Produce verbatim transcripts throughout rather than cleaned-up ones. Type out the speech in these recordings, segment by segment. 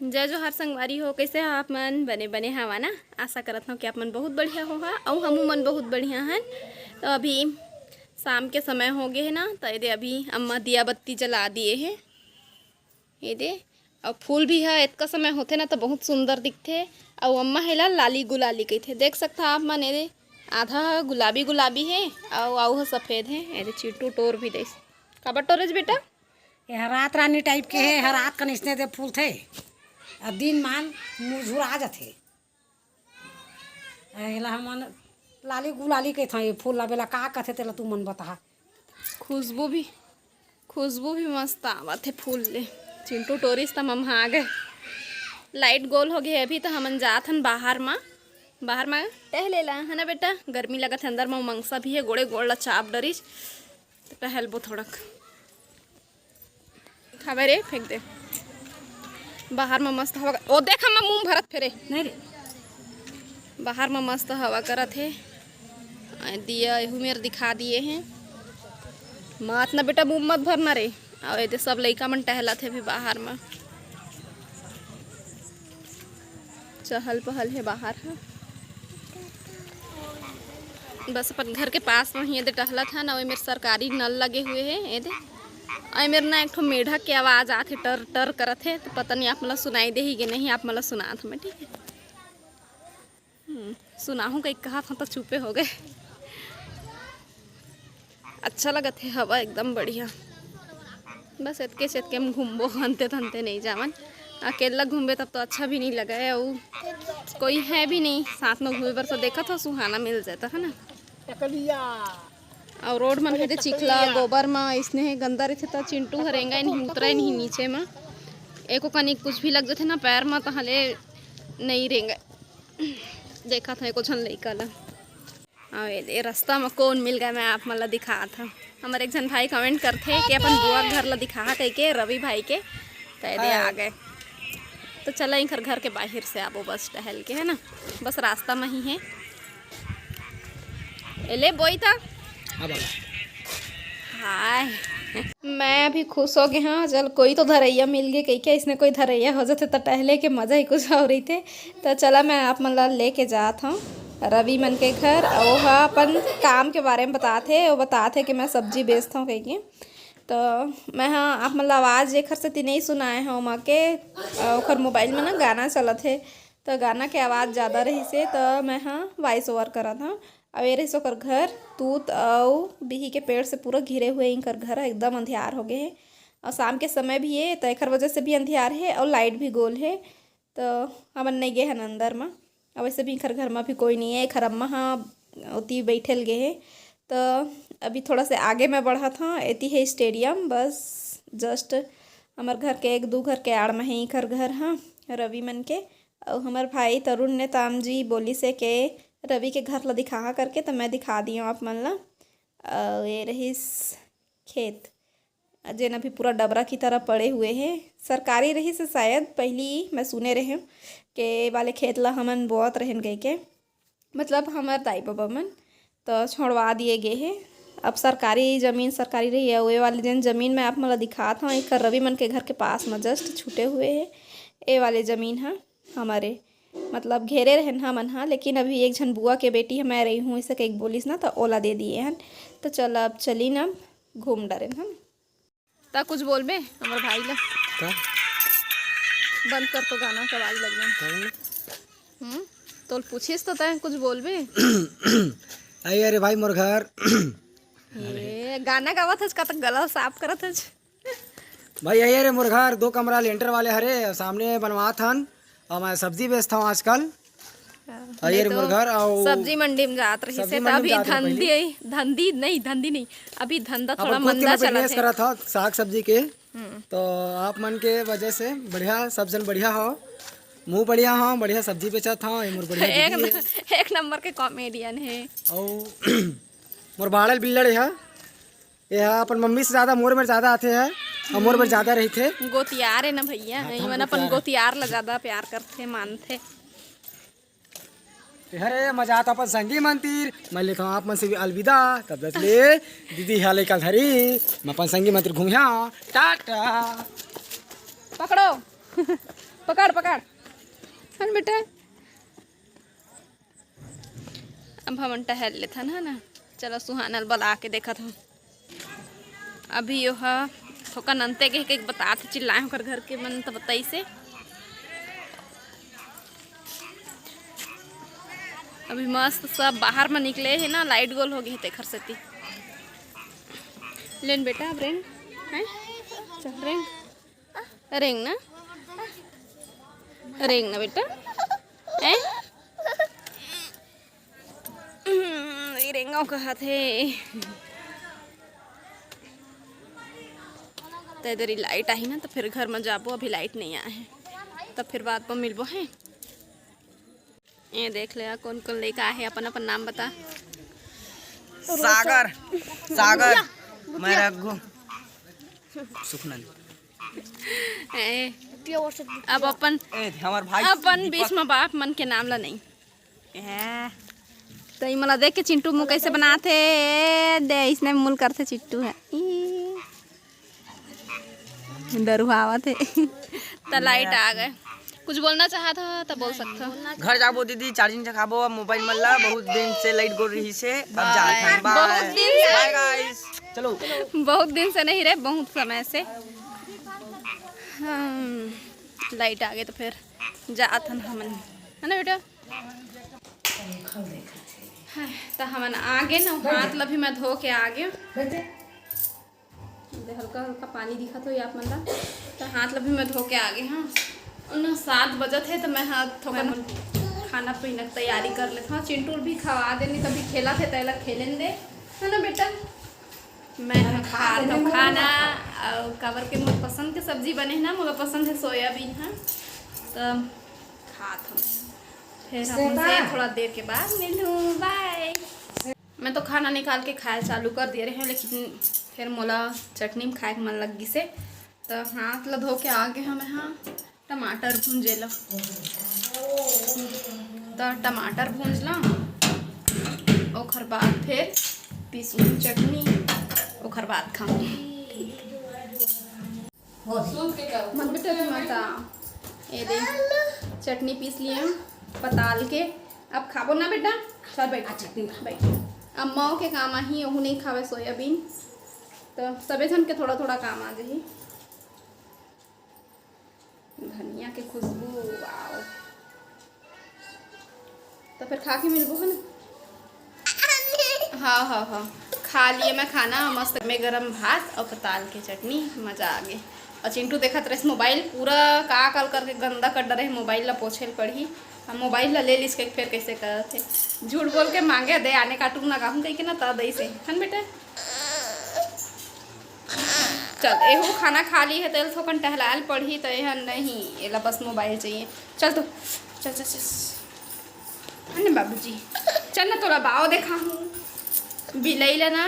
जय जोहार संगवारी हो, कइसे हो आप मन? बने बने हवा ना? आशा करत हव कि आप मन बहुत बढ़िया होहा, अउ हमू मन बहुत बढ़िया हन। तो अभी शाम के समय हो गे हे ना, तो एदे अभी अम्मा दिया बत्ती जला दिए हे। एदे, अउ फूल भी ह, एतका समय होथे ना, तो बहुत सुंदर दिखथे। अउ अम्मा हेला लाली गुलाली कहिथे। देख सकथा आप मन, एदे, आधा ह गुलाबी गुलाबी हे, अउ अउ ह सफेद हे। एदे, चिंटू टोर भी देस। काबर टोरेस बेटा? एह रात रानी टाइप के हे, एह रात कन अइसने दे फूलथे, अउ दिन मान मुरझुरा जथे। एला हमन लाली गुलाली कहिथन, ये फूल ला बेला का कथे तेला तू मन बताहा। खुशबू भी, खुशबू भी मस्त आवत हे फूल ले। चिंटू टोरिस त मम्हा आ गे। लाइट गोल हो गे, अभी त हमन जात हन बाहर म, बाहर म टहले ला, है ना बेटा? गर्मी लगत हे, अंदर म मंगसा भी हे, गोड़े गोड़ ला चाप डरिस, त टहलबो थोड़क। खाबे रे, फेंक दे। बाहर म मस्त हवा, ओ देख, हम मुंह भरत फेरे। नहीं रे। बाहर म मस्त हवा करत हे। आ, दिया एहू मेर दिखा दिए हे। मात ना बेटा, मुंह मत भरना रे। अउ एदे सब लइका मन टहलत हे अभी बाहर म। चहल पहल हे बाहर ह। बस अपन घर के पास म ही एदे टहलत हन, अउ एमेर सरकारी नल लगे हुए हे एदे। अउ एमेर ना एक ठो मेढक के आवाज आथे, टर टर करत हे, तो पता नहीं आप मन ला सुनाई देही कि नहीं, आप मन ला सुनात हूँ मैं, ठीक है। हम्म, सुनाहूँ कहीं कहा था तो चुपे हो गए। अच्छा लगत हे हवा एकदम बढ़िया। बस एतके से एतके हम घूमबो, हनते थनते नहीं जावन। अकेला घूमबे तब तो अच्छा भी नहीं लगे, अउ कोई है भी नहीं साथ में घूमे बर, तो देखत हो सुहाना मिल जाता है ना। अउ रोड मन हे जे चिखला गोबर म अइसने हे, गंदा रहिथे त चिंटू ह रेंगा नहीं, उतरे नहीं नीचे म। एको कनी कुछ भी लग जथे ना पैर म, तहले नहीं रेंगे। देखत हव एको झन लइका ला। अउ ये, ये रास्ता म कौन मिल गए, मैं आप मन ला दिखात हव। हमर एक झन भाई कमेंट करथे कि अपन बुआ के घर ला दिखाहा कहिके, रवि भाई के, त एदे आ गए। तो चला इंखर घर के बाहिर से आबो बस टहल के, है ना, बस रास्ता म ही हे। एले बोई ता। हाँ, बाबा। हाय। मैं अभी खुश हो गए हाँ, चल कोई तो धरैया मिल गए कहिके, इसने कोई धरैया हो जाते तो टहले के मजा ही कुछ और रहिते। तो चला मैं आप मन ला लेके जात हूँ रवि मन के घर, अउ वो हा अपन काम के बारे में बतात हे, वो बतात हे कि मैं सब्जी बेचत हूँ कहिके। तो मैं हा आप मन ला आवाज़ जेखर सेती नहीं सुनाए हूँ ओमा के, अ, ओखर मोबाइल में ना गाना चलत हे, तो गाना के आवाज़ ज़्यादा रहिस हे, तो मैं हा वॉइस ओवर करत हूँ। अउ ये रहिस ओकर घर, तूत अउ बिही के पेड़ से पूरा घिरे हुए इंकर घर ह, एकदम अंधियार हो गए हे। अउ शाम के समय भी हे, तो एखर वजह से भी अंधियार हे अउ लाइट भी गोल हे। तो हमन नहीं गए हन अंदर म। अउ वैसे भी एखर घर म भी कोई नहीं हे, एखर अम्मा ह ओती बैठे ल गे हे। तो अभी थोड़ा से आगे मैं बढ़त हूँ, एती हे स्टेडियम, बस जस्ट हमर घर के एक दू घर के आड़ म हे एखर घर ह, रवि मन के। अउ हमर भाई तरुण ने ताम जी बोलिस हे के रवि के घर ला दिखाहा करके, तो मैं दिखा दियो आप मन ला। अउ ये रहिस खेत, जेन अभी पूरा डबरा की तरह पड़े हुए हे। सरकारी रहिस हे शायद, पहली मैं सुने रहें के वाले खेत ला हमन बोअत रहेन कहिके, मतलब हमर दाई बबा मन, तो छोड़वा दिए गे हे। अब सरकारी जमीन सरकारी रही हे। अउ ये वाले जेन जमीन मैं आप मन ला दिखात हूँ, एकर रवि मन के घर के पास में जस्ट छूटे हुए हे। ये वाले जमीन ह हमरे, मतलब घेरे रहेन हमन ह, लेकिन अभी एक झन बुआ के बेटी ह मैं रही हूँ, ऐसे कहिके बोलिस ना, तो ओला दे दिए हन। तो चल अब चली ना, घूम डरेन हम। ता कुछ बोलबे हमर भाई ला? का? बंद कर तो गाना के आवाज लगना। का बोले? हम्म, तोल पूछिस तो तैं कुछ बोलबे? आई अरे भाई मोर घर। ए, गाना गावत हस का, तक गला साफ करत हस? भाई आई अरे मोर घर दो कमरा लेंटर वाले हरे, सामने बनवात हन, अउ मैं सब्जी बेचत हूँ आजकल। हाँ, आई नहीं अरे तो मोर घर, अउ सब्जी मंडी में जात रहिस सब्जी हे, तो मंडी में अभी जात रहे धंधी, पहले। धंधी नहीं, धंधी नहीं, अभी धंधा अपन थोड़ा खुद के मंदा मैं चलत business हे। करत हूँ साग सब्जी के। हम्म। तो आप मन के वजह से बढ़िया, सब जन बढ़िया हो, मुँह बढ़िया हो, बढ़िया सब्जी बेचत हो, ये मोर बढ़िया एक दीदी हे। न-, एक नंबर के कॉमेडियन हे। अउ मोर बाड़ल बिल्लड़ हे, ये हा अपन मम्मी से ज्यादा मोर मेर ज्यादा आथे हे, अउ मोर मेर ज्यादा रहिथे। गोतियार हे ना भैया, हाँ, ये मन अपन गोतियार। गोतियार ला ज्यादा प्यार करथे, मानथे। हरे मजा आता अपन संगी मंदिर, मैं लेता हूँ आप मन से भी अलविदा। तब तक ले दीदी हा लइका धरी, मैं अपन संगी मंदिर घूमिया। टाटा। पकड़ो। पकड़, पकड़। हन बेटा, अब हमन टहल लेथन, है ना? चलो, सुहाना ल बला के देखत हन। अभी यो ह थोकन अंते के, के बतात हे, चिल्लाए ओकर घर के मन त बताइसे। अभी मस्त सब बाहर म निकले हे ना, लाइट गोल हो गे हे तेखर सेती। लेन बेटा, अब रेंग, हैं? चल रेंग, रेंग ना, रेंग ना बेटा, हैं? हम्म, ये रेंगाव कहत हे। त इधर ही लाइट आही ना, त फिर घर में जाबो, अभी लाइट नहीं आए हे, त फिर बाद में मिलबो है। ये देख ले, कौन कौन लेके आए हे, अपन अपन नाम बता। सागर, सागर, मैं रघु, सुखनंद। ए, अब अपन ए, हमर भाई अपन दीपक। बीच में बाप मन के नाम ला नहीं। ए, त ई मोला देख के चिंटू मुंह कैसे बनात हे, दे इसने मुल करथे चिंटू है। ई, दरुहावत हे। त लाइट आ गए, कुछ बोलना चाहत हो त बोल सकत हो। घर जाबो दीदी, चार्जिंग चघाबो अब मोबाइल मन ला, बहुत दिन से लाइट गोल रही से, अब जात हन, बाय। बहुत दिन से। बाय गाइस, चलो। बहुत दिन से नहीं रे, बहुत समय से। हम लाइट आ गए त फिर जात हन हमन, है ना बेटा? हाँ, त हमन आगे न, हाथ ला भी मैं धो के आगे। दे हल्का हल्का पानी दिखत होही आप मन ला, त हाथ ला भी मैं धो के आगे। हाँ, न सात बजत हे, त मैं हा थोकन खाना पीना के तैयारी कर लेत हूँ। चिंटू भी खवा देनी, तभी खेलत हे, तेला खेलेन दे, है ना बेटा? मैं हा खात हूँ खाना, अउ काबर के मोर पसंद के सब्जी बने हे ना, मोला पसंद हे सोयाबीन हा, त खात हूँ। फिर हम से थोड़ा देर के बाद मिलूँ, बाय। मैं तो खाना निकाल के खाए चालू कर दिए रहे, लेकिन फिर मोला चटनी में खाए के मन लग गिसे, त हाथ ला धो के आगे हमें। हाँ, टमाटर भूंजे ला, त टमाटर भूंज ला, ओखर बाद फिर पीसू चटनी, ओखर बाद खाऊँ। मन बेटा, तुम आता। ये दे, चटनी पीस लिए पताल के। अब खाबो ना बेटा, चल बैठ। अच्छा, ठीक है। बैठ। अम्माओं के काम आही, ओहू नहीं खावे सोयाबीन, तो सबे झन के थोड़ा थोड़ा काम आ जाही। धनिया के खुशबू, वाओ। तो फिर खा के मिलबो, है ना? हाँ, हाँ, हाँ, खा लिए मैं खाना मस्त में, गरम भात और पताल के चटनी, मजा आ गए। और चिंटू देखत रहिस मोबाइल, पूरा का कल करके गंदा कर डरे हे, मोबाइल ला पोछे ल पड़ही। हम मोबाइल ला ले लिस के फिर कैसे करत हे, झूठ बोल के मांगे दे आने का टूना गाहूँ कह के ना, त दई से, हन बेटा? चल, एहू खाना खा ली है, तेल थोकन टहलायल पड़ही, त एहन नहीं, एला बस मोबाइल चाहिए। चल तो, चल, चल, चल। अरे बाबूजी, चल ना, तोला बाव देखा हूँ। बिलई ला ना,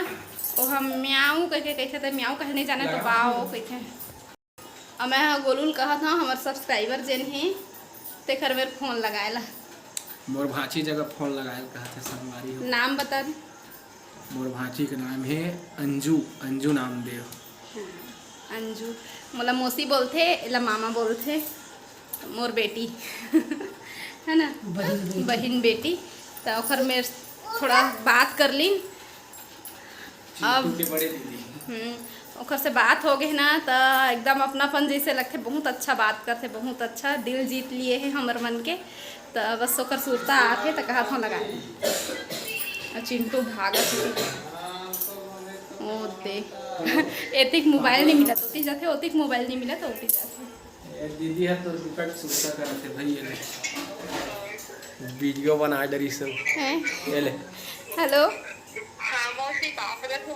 ओ हम म्याऊ कह के कहिथे, त म्याऊ कहे नहीं जाने, तो बाव कहिथे। अब मैं हा गोलू ल कहत हूँ, हमर सब्सक्राइबर जेन हे, तेखर मेर फोन लगाए ला। मोर भांची जगह फोन लगाए ला कहत हे, संगवारी हो। नाम बता दे। मोर भांची के नाम हे अंजू, अंजू नाम देव। हाँ, अंजू। मोला मौसी बोलथे, एला मामा बोलथे, मोर बेटी। है ना? बहिन बेटी। बहिन बेटी। त ओखर मेर थोड़ा बात कर लीन। अब चिंटू के बड़े दीदी। हम्म, ओकर से बात हो गए ना, त एकदम अपनापन जैसे लगथे, बहुत अच्छा बात करथे, बहुत अच्छा दिल जीत लिए हे हमर मन के। त बस ओकर सुरता आथे, त कहत हूँ लगा ले। अउ चिंटू भागत हे। ओ दे। एतिक मोबाइल नहीं मिलत, ओती जाथे, ओतिक मोबाइल नहीं मिलत, ओती जाथे। ए दीदी ह तोर बिकट सुरता करत हे भैया। वीडियो बना डरी सब। हैं? ये ले। हेलो। हाँ मौसी, का करत हो?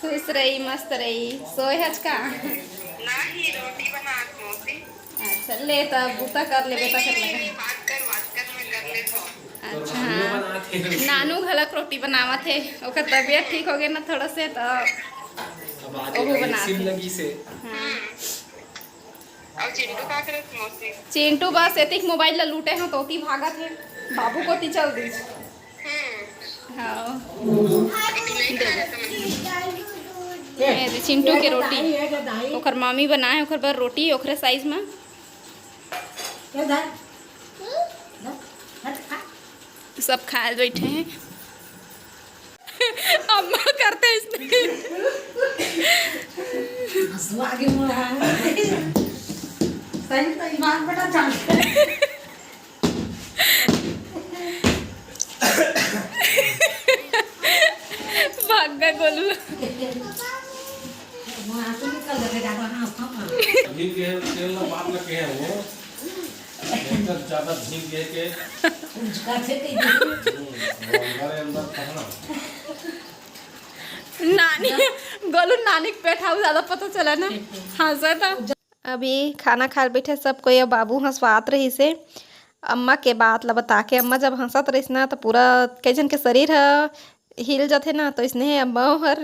खुश रही, मस्त रही। सोए हच का? नहीं, रोटी बनात मौसी। अच्छा, ले त बूता कर ले बेटा, कर ले। बात कर, बात कर, मैं कर लेत हूँ। अच्छा, हाँ। नानू घलक रोटी बनावत हे, ओकर तबीयत ठीक हो गए ना थोड़ा से, त अब आगे ओहू बनात हे। लगी से। हाँ। अउ चिंटू का करत मौसी? चिंटू बस एतिक मोबाइल ला लूटे हो, तोती भागत हे, बाबू कोती चल दिस। हम्म। हाँ। ये दे चिंटू के रोटी, ओकर मामी बनाए ओकर बर रोटी, ओकरे साइज में। चल धर। धर, धर, खा। तो सब खाए बैठे हैं। अम्मा करते इसने। हंसुआ आगे मुंह रहा है। सही तो ईमान बेटा जान। भाग गए गोलू। वहाँ से निकल गए, ज्यादा हंस, हंस। अभी के तेल ना बात ना कहे वो। एकदम ज्यादा भीग गए के। उसका से कहीं हम्म, वो अंदर है, अंदर पकड़ा। नानी, गोलू नानी के पेट हाउ ज्यादा पता चला ना। हाँ, सर था। अभी खाना खाए बैठे सब कोई, अब बाबू हंसवात रहिस हे। अम्मा के बात ला बता के, अम्मा जब हंसत रहिस ना, तो पूरा कई झन के शरीर ह हिल जाथे ना, तो इसने अम्मा हर,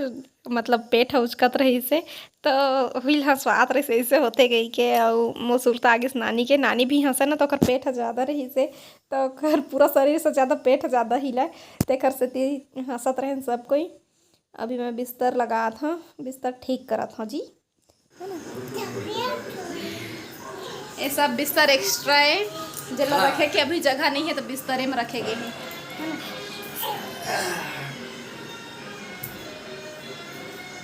मतलब, पेट ह उचकत रहिस हे, तो हुइल हंसवात रहिस, ऐसे होते गई के, अउ मोर सुरता आगे से नानी के, नानी भी हंसे ना, तो ओकर पेट ह ज्यादा रहिस हे, तो ओकर पूरा शरीर से ज्यादा पेट ह ज्यादा हिला, तेकर सेती हंसत रहेन सब कोई। अभी मैं बिस्तर लगात हूँ, बिस्तर ठीक करत हूँ जी। ये सब बिस्तर एक्स्ट्रा है, जेला हाँ। रखे के अभी जगह नहीं है, तो बिस्तरे में रखे गए हैं, है ना?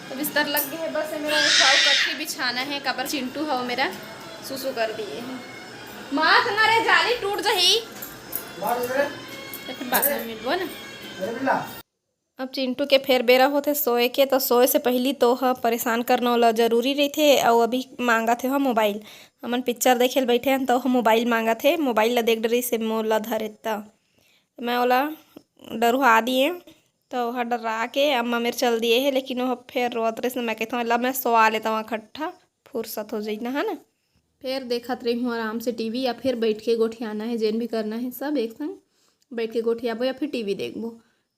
तो बिस्तर लग गए हैं, बस ये मेरा उठाओ कट्ठी बिछाना है, काबर चिंटू हो मेरा सुसु कर दिए हैं। मात ना रे, जाली टूट जही। मार दे रे। तो फिर बाद में मिलबो ना। अरे बिल्ला। अब चिंटू के फेर बेरा होथे सोए के, तो सोए से पहिली तो ह परेशान करना ओला जरूरी रहिथे, अउ अभी मांगत हे ओह मोबाइल। हमन पिक्चर देखे ल बैठे हन, तो ओह मोबाइल मांगत हे, मोबाइल ला देख डरिस हे मोला धरे त। मैं ओला डरुहा दिए, तो ओह डरा के अम्मा मेर चल दिए हे, लेकिन ओह फेर रोत रहिस, मैं कहत हूँ, "ला मैं सोआ लेता हूँ, खट्ठा फुरसत हो जाई ना, है ना?" फेर देखत रही हूँ आराम से टीवी, या फिर बैठ के गोठियाना है, जेन भी करना है सब एक संग बैठ के गोठियाबो या फिर टीवी देखबो।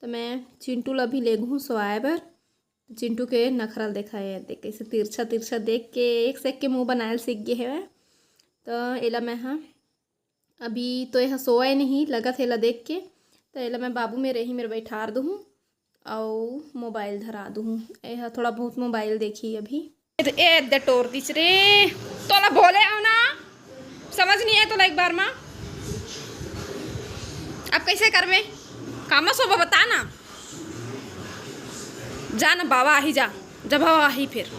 तो मैं चिंटू ला भी लेगहूँ सोआए बर। तो चिंटू के नखरा ल देखा है, देख कैसे तिरछा तिरछा देख के एक से एक के मुंह बनाए ल सीख गे हवय। तो एला मैं हा अभी तो एहा सोए नहीं लगत हे, एला देख के। तो एला मैं बाबू मेर रही मेर बैठार दूहूँ। अउ मोबाइल धरा दूहूँ। एहा थोड़ा बहुत मोबाइल देखी अभी। ए दे टोर दिस रे, तोला बोले हव ना, समझ नहीं है तोला एक बार मा। अब कैसे करबे? कामा सोबा बता ना। जा ना बाबा आही जा, जब हवा आही फिर।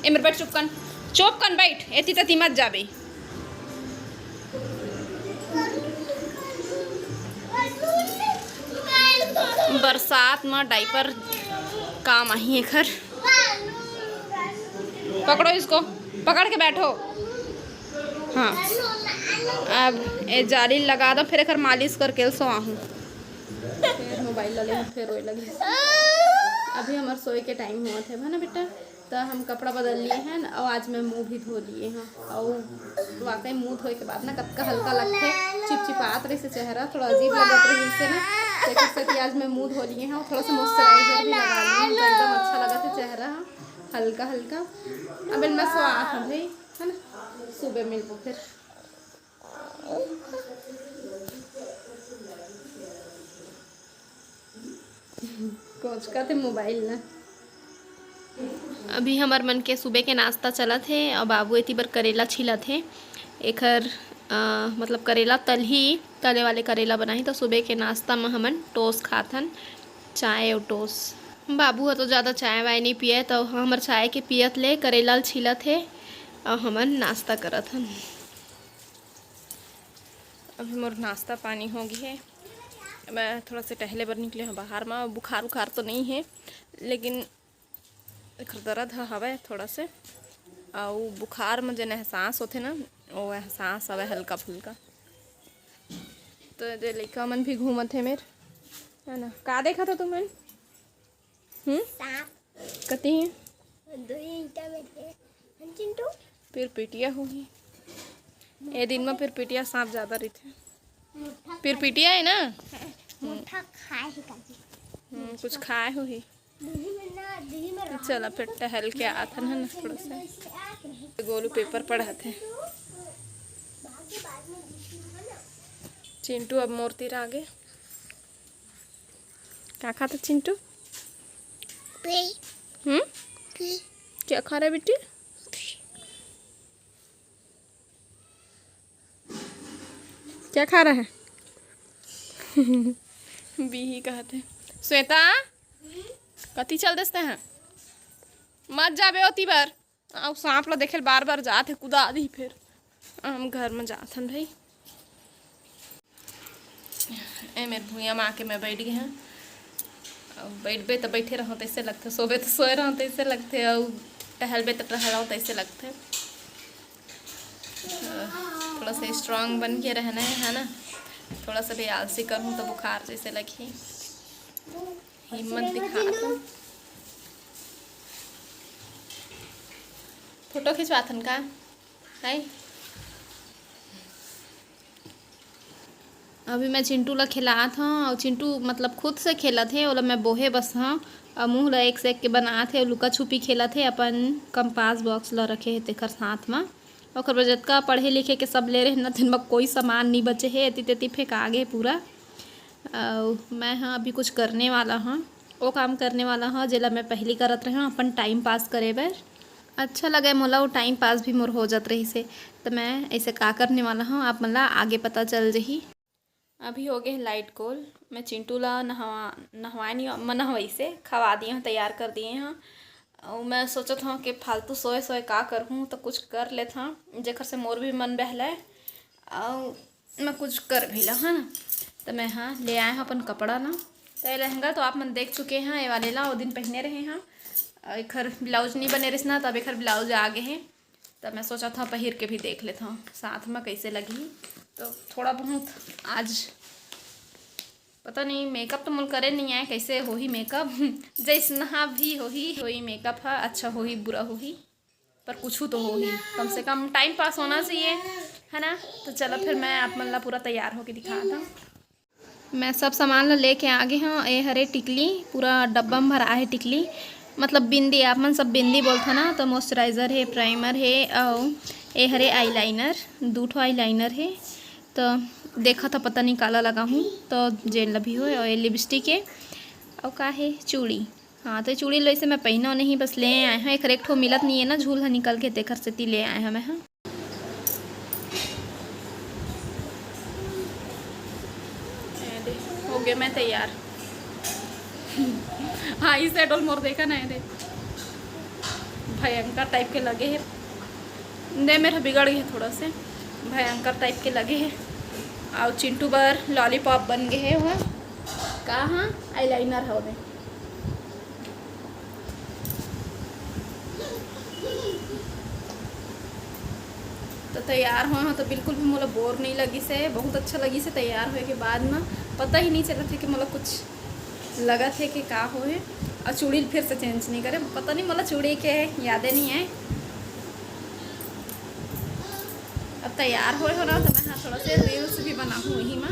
ए मेर बैठ, चुप कन, चुप कन बैठ, एती तती मत जाबे। बरसात म डायपर काम आही एखर। पकड़ो इसको, पकड़ के बैठो। हाँ, अब ए जाली लगा दो, फिर एखर मालिश करके सोआहूँ। फिर मोबाइल ला ले, फिर रोए लगे। अभी हमार सोए के टाइम हुआ थे, है ना बेटा? तो हम कपड़ा बदल लिए हैं और आज मैं मुंह भी धो लिए हैं। और वाकई मुंह धोए के बाद ना कतका हल्का लगथे, चिपचिपात रहिस हे चेहरा, थोड़ा अजीब लगत रहिस हे ना, तेकर सेती आज मैं मुंह धो लिए हैं और थोड़ा सा मॉइस्चराइजर भी लगा लिए हैं, तो एकदम अच्छा लगत हे चेहरा ह, हल्का हल्का। अब मैं सोआत हूँ भाई, है ना, सुबह मिलबो फिर। कोचकत हे मोबाइल ना। अभी हमर मन के सुबह के नाश्ता चलत हे और बाबू एती बर करेला छीलत हे। एखर, अ, मतलब करेला तलही, तले वाले करेला बनाही, तो सुबह के नाश्ता में हमन टोस खात हन, चाय और टोस। बाबू ह तो ज़्यादा चाय वाय नहीं पिए, तो हमर चाय के पियत ले करेला ल छीलत हे और हमन नाश्ता करत हन। अभी मोर नाश्ता पानी हो गे हे। मैं थोड़ा से टहले बर निकले हूँ बाहर में। बुखार उखार तो नहीं है, लेकिन एखर दर्द ह हवय थोड़ा से। अउ बुखार में जेन एहसास होथे ना, वो एहसास हवय हल्का फुल्का। तो जे लइका मन भी घूमत हे मेर, है ना? का देखत हो तुमन? हम्म? सांप। कति हे? दो ईंटा में थे। हम चिंटू? पिरपिटिया होही। ए दिन में पिरपिटिया सांप ज्यादा रहिथे। मोटा पिरपिटिया है ना? मोटा खाए है काजी। हम्म, कुछ खाए होही। दही में ना, दही में तो चला फिर टहल के आथन है ना थोड़ा सा। गोलू पेपर पढ़त हे। चिंटू अब मोर तीर आगे। का खाता चिंटू? हम्म? क्या खा रहा है बेटी? क्या खा रहा है? बिही कहत हे। श्वेता, कति चल देस तें? मत जाबे ओती बर। अउ सांप ला देखे ल बार बार जात हे, कुदा दिही फेर। हम घर में जात हन भाई। ए मेर भुइयां म आके मैं बैठ गे हंव। अउ बैठबे त बैठे रहंव तइसे लगथे, सोबे त सोए रहंव तइसे लगथे, अउ टहलबे त टहलंव तइसे लगथे। थोड़ा सा स्ट्रांग बन के रहना है, है ना? थोड़ा सा भी आलसी करहूँ तो बुखार जैसे लगही। हिम्मत दिखा तो। फोटो खिंचवाथन का? है। अभी मैं चिंटू ला खिलात हंव, अउ चिंटू मतलब खुद से खेलत हे, ओला मैं बोहे बस हंव। अउ मुंह ला एक से एक के बनात हे, अउ लुका छुपी खेलत हे, अपन कंपास बॉक्स ला रखे हे तेकर साथ म। ओकर बर जतका पढ़े लिखे के सब ले रहे न, तेन म कोई सामान नी बचे हे, एती तेती फेंका गे पूरा। अउ मैं ह अभी कुछ करने वाला हंव, ओ काम करने वाला हंव जेला मैं पहिली करत रहेंव अपन टाइम पास करे बर। अच्छा लगे मोला, वो टाइम पास भी मोर हो जात रहिस हे। त मैं ऐसे का करने वाला हंव, आप मन ला आगे पता चल जही। अभी हो गए लाइट गोल। मैं चिंटू ला नहवा नहवाए नहीं, मैं नहवाइसे खवा दिए हंव, तैयार कर दिए हंव। अउ मैं सोचत हंव कि फालतू सोए सोए का करहूं, तो कुछ कर लेत हंव जेकर से मोर भी मन बहलाए। अउ मैं कुछ कर भी ला, है ना। तो मैं, हाँ, ले आए हंव अपन कपड़ा ला। तो ये लहंगा तो आप मन देख चुके हैं, ये वाले ला वो दिन पहने रहे हैं। अउ एखर ब्लाउज नहीं बने रहिस ना, तब एखर ब्लाउज आ गए हैं। तो मैं सोचत हंव पहिर के भी देख लेत हंव साथ में कैसे लगही। तो थोड़ा बहुत आज पता नहीं, मेकअप तो मोला करे नहीं आए, कैसे होही मेकअप। जैसना भी होही, होही मेकअप ह, अच्छा होही, बुरा होही, पर कुछ तो होही, कम से कम टाइम पास होना चाहिए, है ना। तो चलो फिर मैं आप मन ला पूरा तैयार होके दिखात हंव। मैं सब सामान ला लेके आ गे हंव। ए हरे टिकली, पूरा डब्बा में भरा हे टिकली, मतलब बिंदी, आप मन सब बिंदी बोलथव ना, तो मॉइस्चराइजर हे, प्राइमर हे, अउ ए हरे आईलाइनर, दू ठो आईलाइनर हे। तो देखत हंव पता नहीं काला लगाहूं, तो जेन ला भी होय, अउ ए लिपस्टिक हे, अउ का हे, चूड़ी। हाँ, तो चूड़ी ल वैसे मैं पहिनव नहीं, बस ले आए हंव। एखर एक ठो मिलत नहीं है ना, झूल ह निकल के, तेखर सेती ले आए हंव मैं ह। ए दे, हो गए मैं तैयार। हाँ, इस साइड मोर देखा ना, ए दे, भयंकर टाइप के लगे हे। दे, मेरा बिगड़ गए थोड़ा से, भयंकर टाइप के लगे हे। अउ चिंटू बर लॉलीपॉप बन गए हे, वह का, हाँ, आईलाइनर हे ओदे। तो तैयार होए हंव तो बिल्कुल भी मोला बोर नहीं लगिस हे, बहुत अच्छा लगिस हे तैयार होए के बाद ना। पता ही नहीं चलत हे कि मोला कुछ लगत हे कि का होए। अउ चूड़ी फिर से चेंज नहीं करे, पता नहीं, मोला चूड़ी के यादे नहीं आए। अब तैयार होए हंव ना, तो मैं हाँ थोड़ा से रील्स भी बनाहूँ वही में।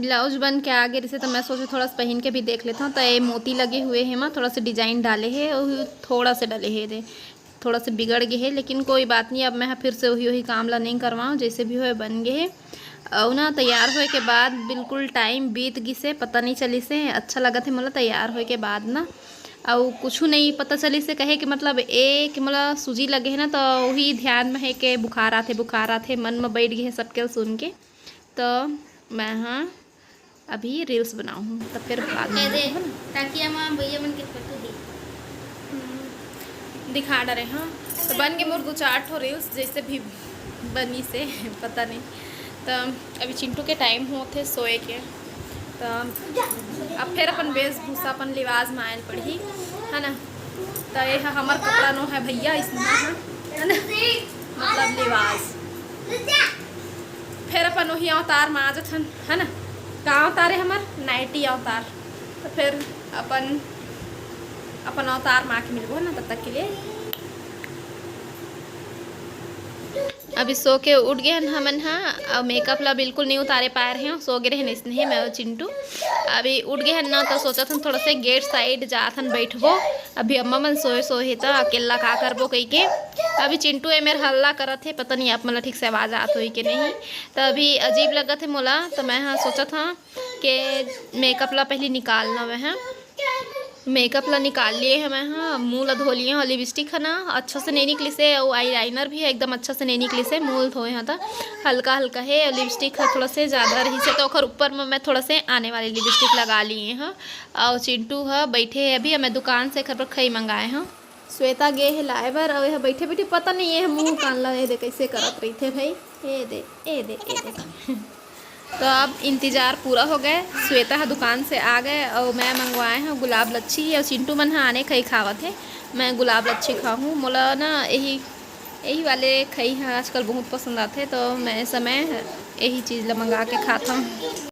ब्लाउज बन के आ गे रहिसे, तो मैं सोचे थोड़ा सा पहिन के भी देख लेत हंव। तो ये मोती लगे हुए हे, एमा थोड़ा सा डिजाइन डाले हे, अउ थोड़ा से डाले हे दे, थोड़ा से बिगड़ गए हे, लेकिन कोई बात नहीं। अब मैं ह फिर से वही वही काम ला नहीं करवाऊँ, जैसे भी होए बन गए हे। अउ ना तैयार होए के बाद बिल्कुल टाइम बीत गिसे, पता नहीं चलिसे। अच्छा लगत हे मोला तैयार होए के बाद ना, अउ कुछ नहीं पता चलिसे, कहे कि मतलब एक मोला सूजी लगे हे ना, तो वही ध्यान में हे कि बुखार आथे, बुखार आथे, मन में बैठ गए हे सबके सुन के। तो मैं हाँ अभी रील्स बनाऊँ, तब फिर बाद में दे, देखो ना। ताकि हम भैया मन के फोटो दे। हम्म, दिखा डरे हाँ। तो बन के मोर दो चार ठो रील्स जैसे भी बनी से पता नहीं। तो अभी चिंटू के टाइम होते सोए के, तो अब फिर अपन वेशभूषा, अपन लिबास में आयल पड़ही, है ना। तो ये ह हमर कपड़ा नो है भैया, इसमें है, है ना, मतलब लिबास। फिर अपन वही अवतार में आ जथन, है ना। का अवतार है हमर? नाइटी अवतार। तो फिर अपन अपन अवतार में आके मिलबो ना, तब तक के लिए। अभी सो के उठ गए हन हमन हा, अउ मेकअप ला बिल्कुल नहीं उतारे पाए रहे, सो गए रहे इसने मैं अउ चिंटू। अभी उठ गए हन ना, तो सोचत हन थोड़ा से गेट साइड जात हन बैठबो। अभी अम्मा मन सोए सोए हे, तो अकेला का करबो कही के। अभी चिंटू ए मेर हल्ला करत हे, पता नहीं आप मन ला ठीक से आवाज आत होही के नहीं। तो अभी अजीब लगत हे मोला, तो मैं हा सोचत हा के मेकअप ला पहली निकालना मैं हा। मेकअप ला निकाल लिए हे मैं ह, मुंह ला धो लिए हव। लिपस्टिक ह ना अच्छा से नहीं निकलिस हे, अउ eyeliner भी एकदम अच्छा से नहीं निकलिस हे। मुंह धोए हव त हल्का हल्का हे, अउ लिपस्टिक ह थोड़ा से ज्यादा रहिस हे, त ओकर ऊपर में मैं थोड़ा से आने वाली लिपस्टिक लगा लिए हव। अउ चिंटू ह बैठे हे अभी, मैं दुकान से एकर बर खई मंगाए हव। श्वेता गे हे लाए बर, अउ एह बैठे बैठे पता नहीं एह मुंह कान ला ए दे कैसे करत रहिथे भाई, ए दे, ए दे, ए दे। तो अब इंतजार पूरा हो गए, श्वेता ह दुकान से आ गए अउ मैं मंगवाए हव गुलाब लच्छी, अउ चिंटू मन ह आने खई खावत हे। मैं गुलाब लच्छी खाहूँ, मोला ना यही यही वाले खई ह आजकल बहुत पसंद आथे, तो मैं समय यही चीज ला मंगा के खात हव।